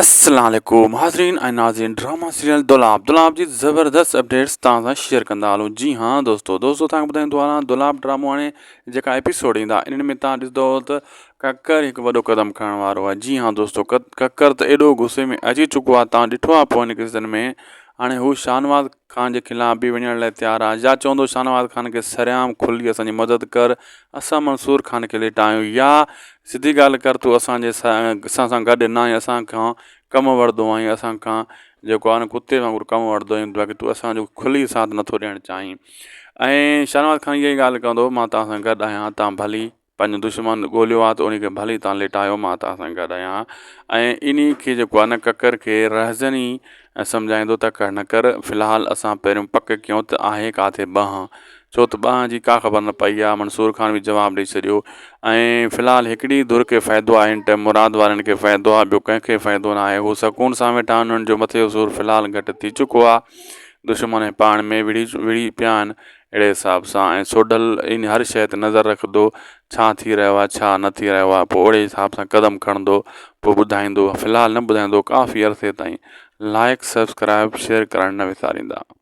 السلام عليڪم حاضرين ۽ ناظرين ڊراما سيريل دولاب دولاب جي زبردست اپڊيٽس توهان سان شيئر ڪندا هلون جي ها دوستو دوستو توهان کي ٻڌائيندو هلان دولاب ڊرامو هاڻي جيڪا ايپيسوڊ ايندا انهن ۾ توهان ڏسندو ته ڪڪر هڪ وڏو قدم کڻڻ وارو آهي جي ها دوستو ڪڪر ته ايڏو غصي ۾ اچي چڪو آهي توهان ڏٺو آهي پوئين قسطن ۾ هاڻي هو شاهنواز خان جي خلاف به وڃڻ لاء تيار آهي يا چوندو شاهنواز خان کي سرعام کلي اسان جي مدد ڪر اسان منصور خان کي ليٽايون يا سڌي ڳالهه ڪر تون اسان جي اسان سان گڏ نه آهين اسان کان ڪم وٺندو آهين اسان کان جيڪو آهي نه ڪتي وانگر ڪم وٺندو آهين باقي تون اسان جو کلي ساٿ نٿو ڏيڻ چاهين ۽ شاهنواز خان اها ئي ڳالهه ڪندو مان توهان سان گڏ آهيان توهان ڀلي پنهنجو دشمن ڳوليو آهي ته ان کي ڀلي توهان ليٽايو مان توهان سان گڏ آهيان ۽ انهي کي جيڪو آهي نه ڪڪر کي رهزني سمجهائيندو ته ڪر نه ڪر في الحال اسان پهريون پڪ ڪيون ته آهي ڪاٿي ٻانهن ڇو ته ٻانهن جي ڪا خبر نه پئي آهي منصور خان به جواب ڏئي ڇڏيو ۽ في الحال هڪڙي ڌر کي فائدو آهي هن ٽائيم مراد وارن کي فائدو آهي ٻيو ڪنهن کي فائدو نه آهي هو سڪون سان ويٺا آهن انهن جو مٿي جو سور في الحال گهٽ ٿي چڪو آهي دشمن پاڻ ۾ وڙهي وڙهي پيا آهن اهڙي حساب سان ۽ سوڍل ان هر شيء تي نظر رکندو ڇا ٿي رهيو آهي ڇا نه ٿي رهيو آهي پوء اهڙي حساب سان قدم کڻندو پوء ٻڌائيندو في الحال نه ٻڌائيندو ڪافي عرصي تائين لائڪ سبسڪرائب شيئر ڪرڻ نه وساريندا.